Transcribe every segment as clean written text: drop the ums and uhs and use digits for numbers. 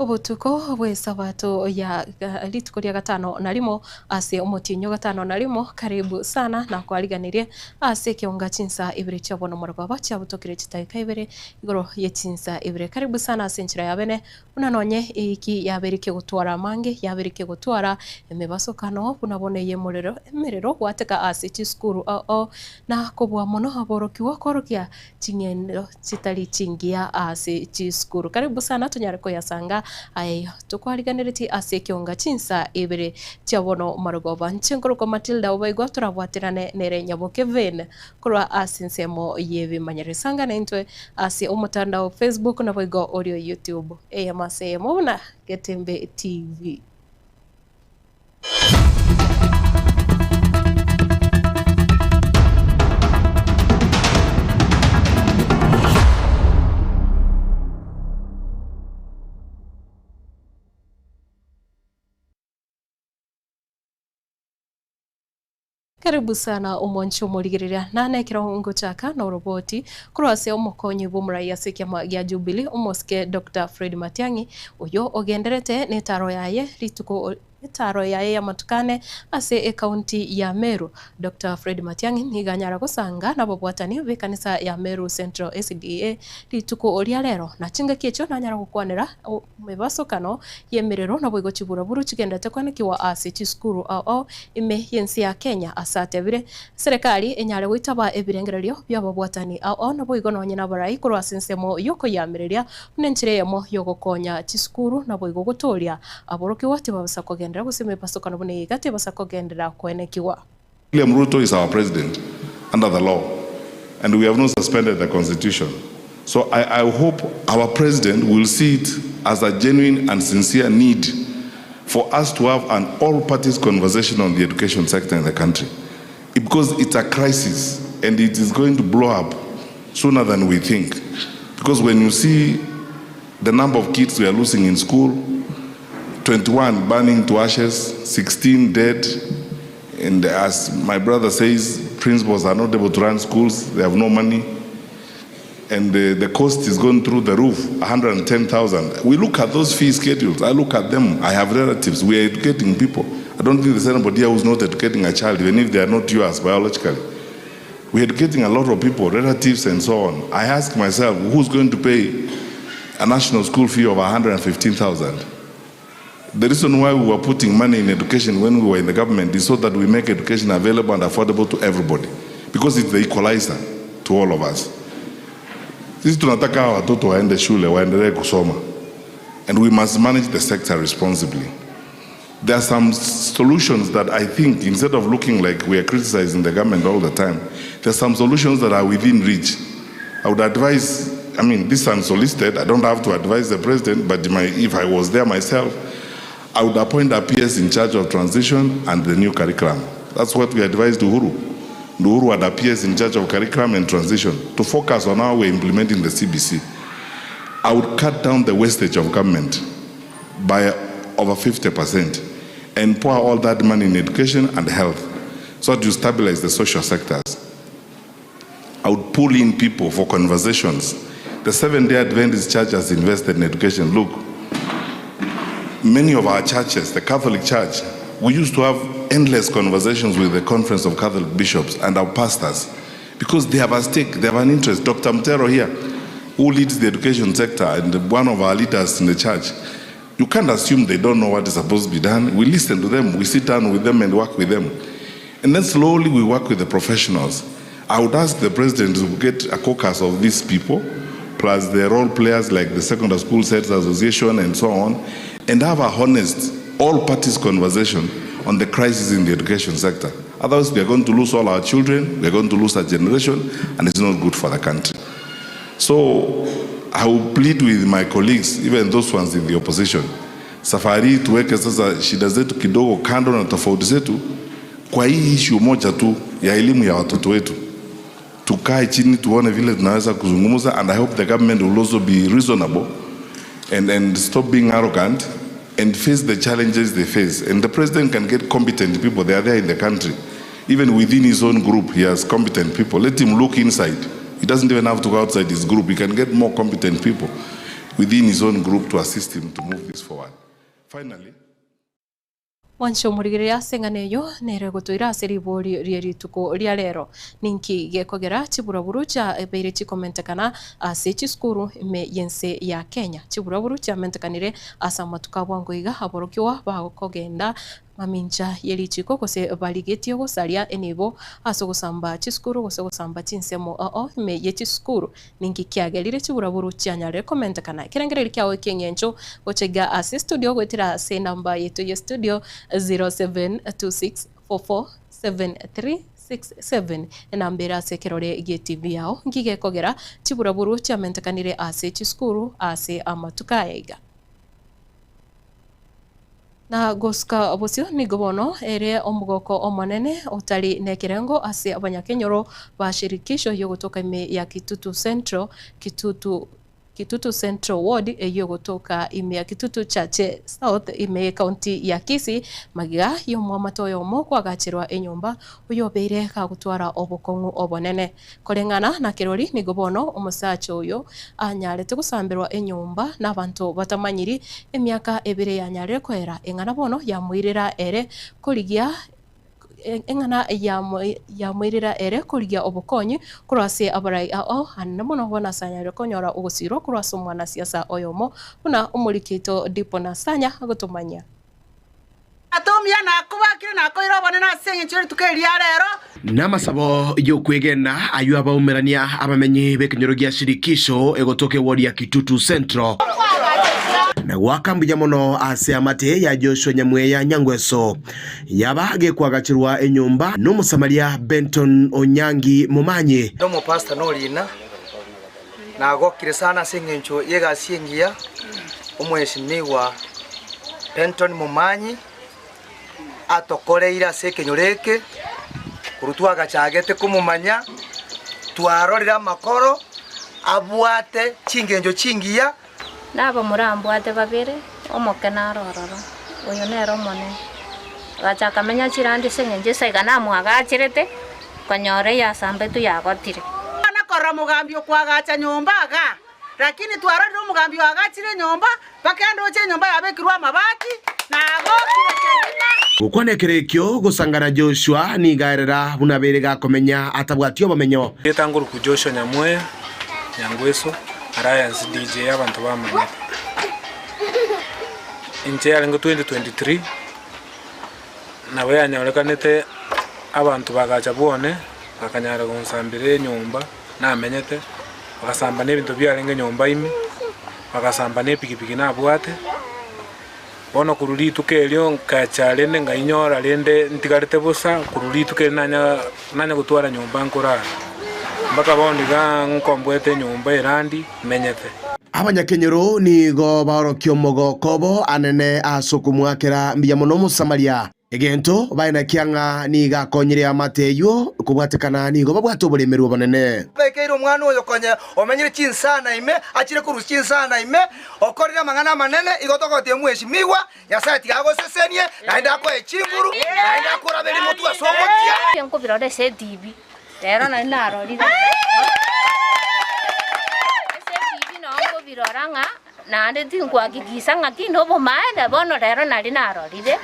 Obotuko bw'Esabato ya rituko ria gatano na rimo ase omotienyi o gatano na rimo, karibu sana nakwariganirie ase ekeonga chinsa ibere chia bono morogoba chiabutokire chidakika ibere igoro ye chinsa ibere. Karibu sana ase enchera ya bene buna nonye eiki yaberike gotwara amange yaberike gotwara emebasokano buna bono ey'emorero emerero gwateka ase chisukuru ao ao na kobua mono aborokigwa korokia ching'endo chitari chingiya ase chisukuru. Karibu sana tonyare koyasanga ayaiyo tokwariganeretie ase ekionga chinsa ibere chia bono marogoba. Inche nkorokwa Matilda Obaigwa torabwaterane nere Nyaboke Vane korwa ase ensemo y'ebimanyereri. Sanga naintwe ase omotandao Facebook naboigo orio YouTube eyemo ase eyemo buna Getembe TV. Karibu sana omwanchi omorigereria, nane ekero ngochaka noroboti korwa ase omokonyi bw'omorai ase ekiama gia Jubilee omosike Doctor Fred Matiang'i oyo ogenderete netaro yaye rituko etaro yaye y'amatuko ane ase ecounty ya Meru. Doctor Fred Matiang'i nigo anyara gosanga nababwatani b'ekanisa ya Meru Central SDA rituko ria rero na chingaki echio nanyara gokwanera Emebasokano y'emerero naboigo chiburaburu chigenderete koenekiwa ase chisukuru ao ao ime y'ense ya Kenya ase atebire serekari enyare goitaba ebirengererio bi'ababwatani ao ao naboigo nonye nabarai korwa ase ensemo y'okoyiamereria buna enchera eyemo y'ogokonya chisukuru naboigo gotoria aborokigwa tibabasa kogenderera gose emebasokano buna eye iga tebasa kogenderera koenekiwa. William Ruto is our president under the law and we have not suspended the constitution. So I, I hope our president will see it as a genuine and sincere need for us to have an all parties conversation on the education sector in the country. Because it's a crisis and it is going to blow up sooner than we think. Because when you see the number of kids we are losing in school, 21 burning to ashes, 16 dead, and as my brother says, principals are not able to run schools, they have no money, and the, the cost is going through the roof, 110,000. We look at those fee schedules, I look at them, I have relatives, we are educating people. I don't think there's anybody here who's not educating a child, even if they are not yours biologically. We're educating a lot of people, relatives and so on. I ask myself, who's going to pay a national school fee of 115,000? The reason why we were putting money in education when we were in the government is so that we make education available and affordable to everybody because it's the equalizer to all of us. Sisi tunataka hawa watoto waende shule waendelee kusoma and we must manage the sector responsibly. There are some solutions that I think instead of looking like we are criticizing the government all the time, there are some solutions that are within reach. I would advise, I mean, this unsolicited, I don't have to advise the president, but my, if I was there myself, I would appoint a PS in charge of transition and the new curriculum. That's what we advised Uhuru. Uhuru had a PS in charge of curriculum and transition to focus on how we're implementing the CBC. I would cut down the wastage of government by over 50% and pour all that money in education and health so that you stabilize the social sectors. I would pull in people for conversations. The Seventh day Adventist Church has invested in education. Look, many of our churches, the Catholic Church, we used to have endless conversations with the Conference of Catholic Bishops and our pastors because they have a stake, they have an interest. Dr. Mtero here, who leads the education sector and one of our leaders in the church, you can't assume they don't know what is supposed to be done. We listen to them, we sit down with them and work with them. And then slowly we work with the professionals. I would ask the president to get a caucus of these people, plus the role players like the Secondary School Heads Association and so on, and have a honest, all parties conversation on the crisis in the education sector. Otherwise, we are going to lose all our children, we are going to lose our generation, and it's not good for the country. So I will plead with my colleagues, even those ones in the opposition. Safari tuweke sasa shida zetu kidogo kando na tofauti zetu kwa hii issue moja tu ya elimu ya watoto wetu. Tukae chini tuone vile tunaweza kuzungumza and I hope the government will also be reasonable and, and stop being arrogant and face the challenges they face. And the president can get competent people. They are there in the country. Even within his own group, he has competent people. Let him look inside. He doesn't even have to go outside his group. He can get more competent people. within his own group to assist him to move this forward. Finally. Mwanche omorigereria ase eng'ana eyio nere gotoira ase ribori rie rituko ria rero. Ninki gekogera chiburaburu chiabeire chikomentekana ase chisukuru ime y'ense ya Kenya? Chiburaburu chiamentekanire ase amatuko a bwango iga aborokigwa bagokogenda mamincha ye richiko gose barigetie gosaria enibo ase ogosamba chisukuru gose gosamba chinsemo oo ime ye chisukuru. Ninki kiagerire chiburaburu chianyarire komentekana? Ekerengererio kiao eki'eng'encho gocha iga ase studio goetera ase enamba yaito ye studio 0726447367 enamba ere ase ekerore gie TV yao. Nki gekogera chiburaburu chiamentekanire ase chisukuru ase amatuko aya iga? Na gosuka bosio nigo bono ere omogoko omonene otari nekerengo ase abanyakenyoro ba shirikisho y'ogotoka ime ya Kitutu Central, Kitutu, Kitutu Central Ward eyio egotoka ime ya Kitutu Chache South ime y'ecounty ya Kisii magega y'omwamate oyomo koagacherwa enyomba oyobeire gagotwara obokong'u obonene. Koreng'ana na kerori nigo bono omosacha oyo anyarete gosamberwa enyomba nabanto batamanyiri, emiaka ebere yanyarire koera, eng'ana bono yamoirera ere korigia eng'ana yamoirera ere korigia obokonyi korwa ase abarai ao anene mono bono ase anyarire konyora ogosirwa korwa ase omwanasiasa oyomo buna omoriki oito Dipo Nasanya agotomanyia. Tata omuya nakobakire nakoire obonene ase engencho ye rituko eri ria rero. Namasabo y'okwegena ayio abaumerania abamenyi b'ekenyoro gia Shirikisho egotoka ewodi ya Kitutu Central, na goaka mbuya mono ase amate ya Joshua Nyamweya Nyangweso yaba gekwagacherwa enyomba n'Omosamaria Benton Onyangi Momanyi. Nomopastor norina, Nagokire sana ase engencho y'egasi engiya omwesimigwa Benton Momanyi atokoreire ase ekenyoro eke, korwa twagachagete komomanya, twarorire amakoro abwate chingencho chingiya. Nabamura mbwate babere, omoke naro ororo, oyo nere omonene. Agacha akamenya chirandi ase engencho ase iga namoagacherete, konyora eyasambetwe yagotire. Twana korora mogambi okoagacha nyomba igaa, lakini twarorire omogambi oagachire enyomba mpaka endoche enyomba yabekirwe amabati, nagokire kegima. Gokwana ekero ekio, gosangana Joshua nigo aerera buna abeire gakomenya atabwati obomenyo. Erieta ngoruku Joshua Nyamweya, Nyangweso, Alliance DJ abanto bamanyete. Inche yarenge 2023, nabo yanyorekanete abanto bagacha bwone, bakanyara gonsambera enyomba namenyete, bagasamba na ebinto biarenge nyomba ime, bagasamba na epikipiki nabwate. Bono korwa rituko erio nkacha rende nkainyora rende ntigarete bosa, korwa rituko erio nanya nanya gotwara nyomba nkorara, mpaka bono iga nkomboete enyomba erandi menyete. Abanyakenyoro nigo baorokia omogoko obo anene ase okomoakera mbuya mono Omosamaria. Egento baye nakio ng'a nigo akonyire eamate eyio kobwatekana nigo babwate oboremerwa obonene. Abekeire omwana oyo konya omenyire chinsana ime, achire korusia chinsana ime, okorire amang'ana amanene, igo togotia mwesimigwa, Nyasae tiga agosesenie, naende akoe chinguru, naende akoraberie motwe ase omokia. Nkobirora ase etibi, rero nari narorire ase etibi noo nkobirora ng'a Naende tinkohakikisha ng'a ki nobomaene, bono rero nari narorire.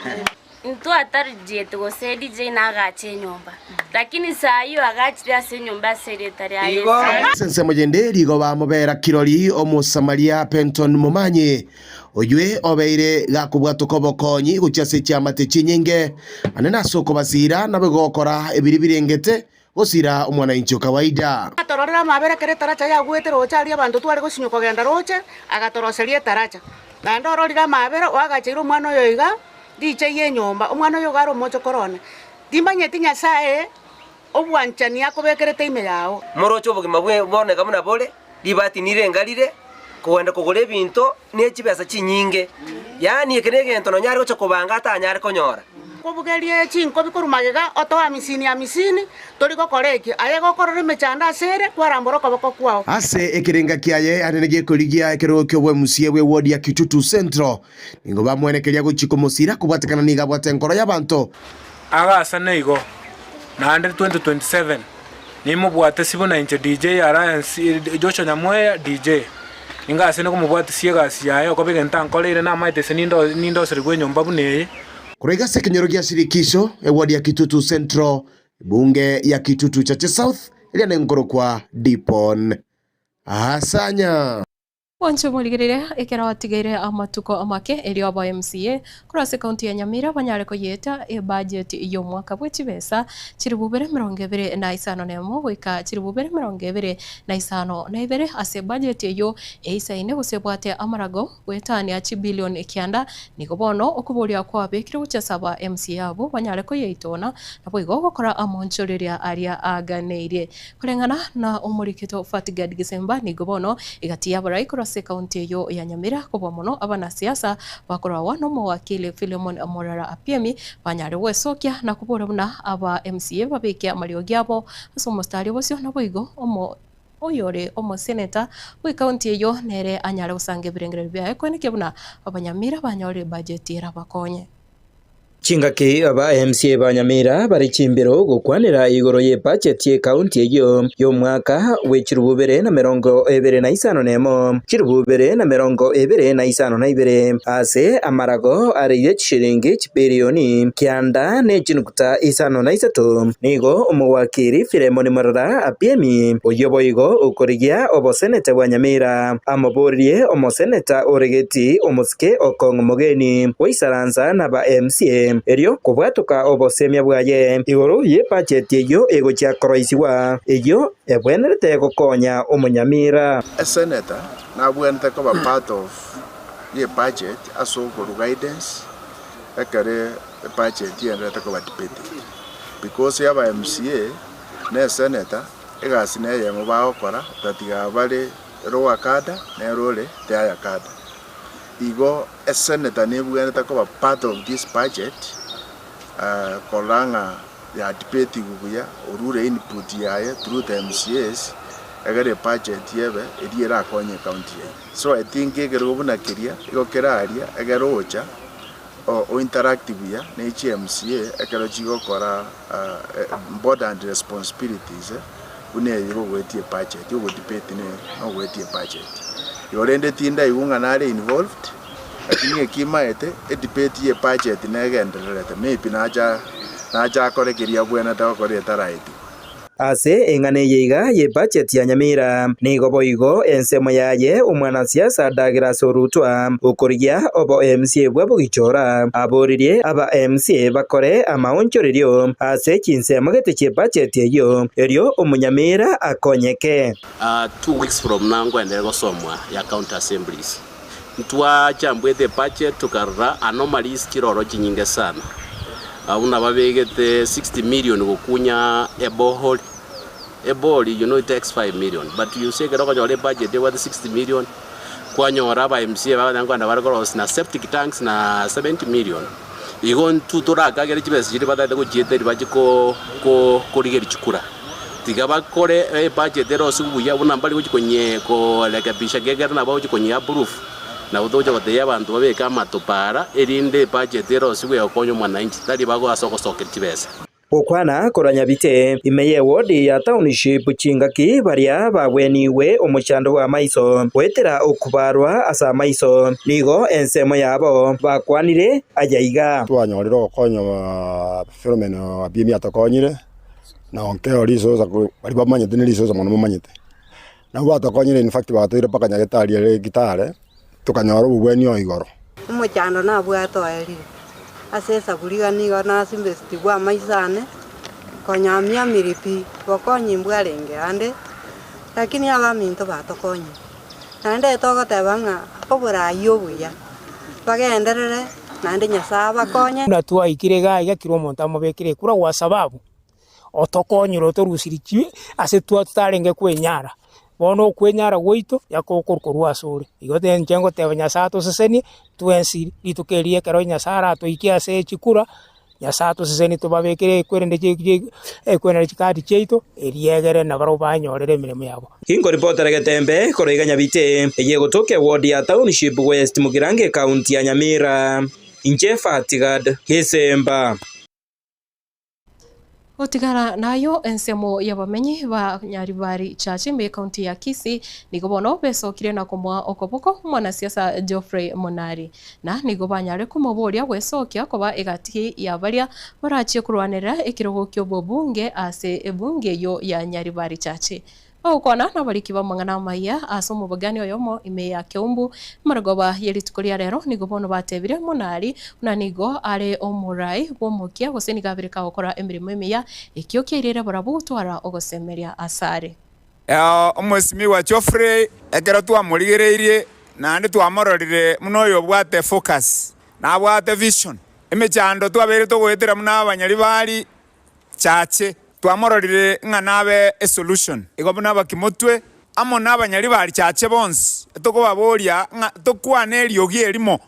Ntwatarigieti gose DJ nagache enyomba, lakini saa hiyo agachire ase enyomba ase erieta ria Yeso. Ase ensemo yende rigo bamobera kirori Omosamaria Benton Momanyi, oywe obeire gakobwatoka obokonyi gochia ase chiamate chinyinge, naende ase okobasiira nabe gokora ebiri birengete Gosira omwananchi o kawaida. Agatororera amabera ekero etaracha yagwete roche aria abanto tware gosinywa kogenda roche, agatoroseria etaracha. Naende ororire amabera, oagacheire omwana oyo iga riicha y'enyomba, omwana oyo iga are omochokoro one. Timanyeti Nyasae obwanchani akobekerete ime yao. Moroche obogima bwe boneka buna bore, ribati nirenga rire, kogenda kogora ebinto ne chibesa chinyinge. Yaani eke negento nonya are gocha kobanga atanyare konyora. Kobugerie chinkobi korwa magega, otoe amisini amisini, tori gokora ekio. Aye gokorora emechando ase ere, kwarambora okoboko kwao. Ase ekerenga kiaye anene gekorigia ekerogo ki'obwemusie bw'ewodi ya Kitutu Central, nigo bamwenekeria gochia komosira kobwatekana nigo abwate enkoro y'abanto. Agasana igo, naende 2027 nimobwate si buna inche DJ Alliance Joshua Nyamweya DJ. Inga ase nikomobwatisia egasi yaye okoba egento ankoreire namaete ase nindo nindoserigwe enyomba buna eye. Korwa iga ase ekenyoro gia Shirikisho, eward ya Kitutu Central, ebunge ya Kitutu Chache South, eria nenkorokwa Dipon Asanya. Mwanche omorigereria ekero atigaire amatuko amake erio aba MCA korwa ase ekaunti ya Nyamira banyare koyeeta ebudget y'omwaka bwe chibesa chilifu bibere emerongo ebere na isano na emo goika chilifu bibere emerongo ebere na isano na ibere ase ebudget eyio eisaine gose ebwate amarago goetania chibilion kianda nigo bono okoboria kwabekire gochia ase aba MCA abwo banyare koyeitona naboigo gokora amonchoreria aria aganeirie. Koreng'ana na omorikito Fatgad Gisemba nigo bono egati y'abarai korwa ase ekaunti eyio ya Nyamira kobua mono abanasiasa bakoragwa n'omowakili Philemon Morara Apiemi banyare gwesokia na kobora buna aba MCA babeke amariogi abo ase omostari obosio naboigo omo oyore omoseneta bw'ekaunti eyio nere anyare gosanga ebirengererio biaye koenekia buna abanyamira banyorire ebajeti erabakonye. Chingaki aba MCA ba Nyamira bare chimbero gokwanera igoro y'ebudget y'ecounty eyio y'omwaka bwe chirubu bibere na merongo ebere na isano nemo, chirubu bibere na merongo ebere na isano na ibere, ase amarago are ye chishilingi chibilioni kianda ne chinuguta isano na isato. Nigo omowakiri Philemon Morara Apiemi, oyio boigo okorigia oboseneta bwa Nyamira, amoboririe omoseneta ore geti omosike Okong'u Mogeni goisaransa naba MCA erio kobwatoka obosemia bwaye igoro y'ebacheti eyio egochia koroisigwa, eyio ebwenerete gokonya omonyamira. Esenator nabwenerete koba part of ye budget ase okorwa guidance ekero ebudget egendererete koba debated. Because aba MCA na esenator egasi neyemo bagokora otatiga bare lower cadre nere ore the higher cadre. Igo esenator nebwenerete koba part of this budget korora ng'a ya debatigwe buya, orure input yaye through the MCAs egere ebudget ebe eria erakonye ecounty yaito. So I think ekerogo buna keria igo kere aria egere ocha o interact buya ne chi MCA ekero chigokora important responsibilities buna eye gogoetia ebudget, ogodebate na ogoetia ebudget. Igo rende tindaigwa ng'a nare involved, lakini eki maete, edebate ya ebudget negendererete, maybe nacha nacha akore keria abwenerete gokora etaraetigwa. Ase eng'ana eye iga y'ebudget ya Nyamira, nigo boigo ensemo yaye omwanasiasa Douglas Orutwa okorigia obo MCA bwa Bogichora aboririe aba MCA bakore amaonchorerio ase chinsemo gete chi'ebudget eyio erio omonyamira akonyeke. 2 weeks from now nkwenderere gosomwa ya county assemblies. Ntwachambwete ebudget tokarora anomalies chiroro chinyinge sana. Buna babegete 60 million gokunya eborehole. Eborehole you know it takes 5 million but you see ekero okonyora ebudget ebwate 60 million kwanyora aba MCA bagoteba nkoenda bare korosia na septic tanks na 70 million. Igo intwe torakagere chibesa chiria batagete gochieteri bachie ko ko korigeria chikura. Tiga bakore ebudget erosiwe buya buna mbari gochia konye korekebisha gekero nabo bagochia konye approve, nabo togocha gotebia abanto babeke amatope ara erinde ebudget erosiwe egokonya omwananchi tari bagoasa ogosokeria chibesa. Gokwana korwa Nyabite, ime y'ewodi ya Township chingaki baria bagweniigwe omochando bw'amaiso goetera okubarwa ase amaiso, nigo ensemo yabo bakwanire aya iga. Twanyorire ogokonywa Philomena Abiemi atokonyire, na Onkeo risosa baria bamanyete ne risosa mono bamanyete. Nabo batokonyire in fact bagatoira mpaka nyagetari ere Kitale, tokanyora obobweni o igoro. Omochando nabwate oerire, ase esaburi iga nigo nasimbesitigwe amaiso ane, konya amiamire pi, bokonyi mbwarenge ande, lakini abaminto batokonyire. Naende togoteba ng'a oboraai obuya, bagenderere naende Nyasae abakonye. Buna twaikire iga iga kera omonto amobekere ekura gwa sababu otokonyire otorusirie chi ase twa totarenge kwenyara. Bono okwenyara gwaito yakokorwa korwa asore. Igo inche ngoteba Nyasae atosesenie twensi rituko erio ekero Nyasae aratoikie ase chikura, Nyasae atosesenie tobabekere ekwerende ekwerende chikadi chiaito, eriegere nabarabwo banyorere emeremo yabo. Inkoripotera Getembe korwa iga Nyabite, eye egotoka eward ya Township West Mugirango ekaunti ya Nyamira. Inche Fatigad Gisemba. Gotigara nayo ensemo y'abamenyi ba Nyaribari Church ime ekaunti ya Kisii nigo bono besokire na komoa okoboko omwanasiasa Geoffrey Monari na nigo banyare komoboria gwesokia koba egati ya baria barachie korwanerera ekerogo ki'obobunge ase ebunge eyio ya Nyaribari Church. Ogokwana nabariki b'amang'ana amaya ase omobogani oyomo ime ya Keumbu, amarogoba ye rituko ria rero nigo bono batebire Monari buna nigo are omorai bw'omokia gose nigo abere kagokora emeremo emiya, ekio kiairire barabwo gotwara ogosemeria asare. Omwesimigwa Geoffrey ekero twamorigereirie naende twamororire buna oyobwate focus, nabwate vision. Emechando twabeire togoetera buna abanyaribari Chache, twamororire ng'a nabe esolution. Igo buna abakimotwe amo nabanyaribari chache bonsi, tokobaboria ng'a tokwane eriogi erimo,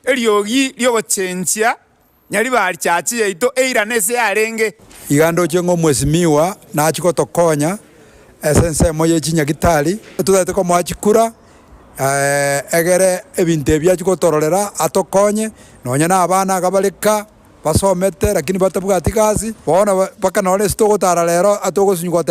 eriogi ri'ogochenchia nyaribari chache yaito eirane ase yarenge. Iga ndoche ng'a omwesimiwa nachie gotokonya ase ensemo ye chinyagitari, totagete komoa chikura egere ebinto ebi achie gotororera atokonye, nonya na abana iga bare ka. Basomete, lakini batabwati gasi, bono mpaka nonye ase togotara rero atogosinywa goteba.